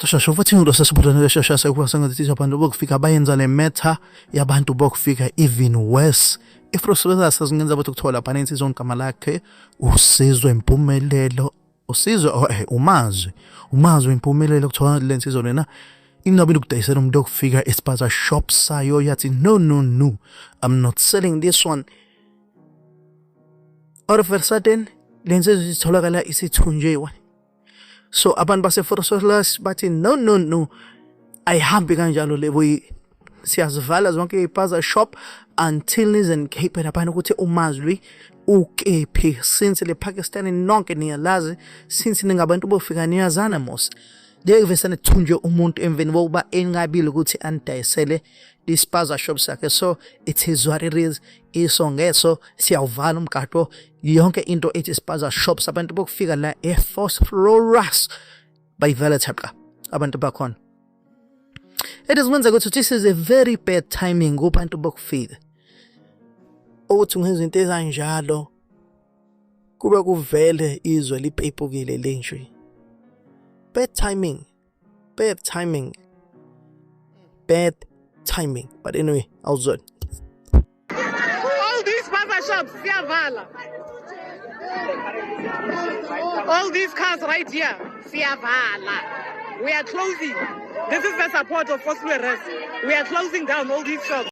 Shasha futhi ngilosesibudane shasha sekuwasengathi abantu bokufika bayenza le matter yabantu bokufika even worse. If usebenza sezingenza ukuthi kuthiwa lapha insizwa igama lakhe uSizwe Mpumelelo, uSizwe, oh, umazwi umazwi Impumelelo, kuthiwa le nsizwa lena inqabile ukudayisela umuntu okufika ispaza shop sayo, yathi, "No, no, no, I'm not selling this one." All of a sudden le nsizwa isitholakala isithunjiwe. So abantu base-Vosloorus bathi, "No, no, no, ayihambi kanjalo lebo, siyazivala zonke iy'paza shop until nize nikhiphe laphana ukuthi umazwi ukephi, since le Pakistani nonke niyalazi, since ningabantu bofika niyazana mos. Ngeke nithunjwe umuntu emveni kokuba enqabile ukuthi anidayisele ispaza shop sakhe." So it is what it is, iso ngeso, siyawuvala umgaqo, yonke into ethi spaza shops abantu bokufika la eVosloorus bayivele thaqa abantu bakhona. It is kwenzeka ukuthi this is a very bad timing kubantu bokufika ukuthi ngenza into ezanjalo kube kuvele izwe liphephukile lenje. Bad timing, bad timing, bad timing. But anyway, awuzona. All these spaza shops, siyavala. All these cars right here, siyavala. We are closing. This is the support of Vosloorus. We are closing down all these shops.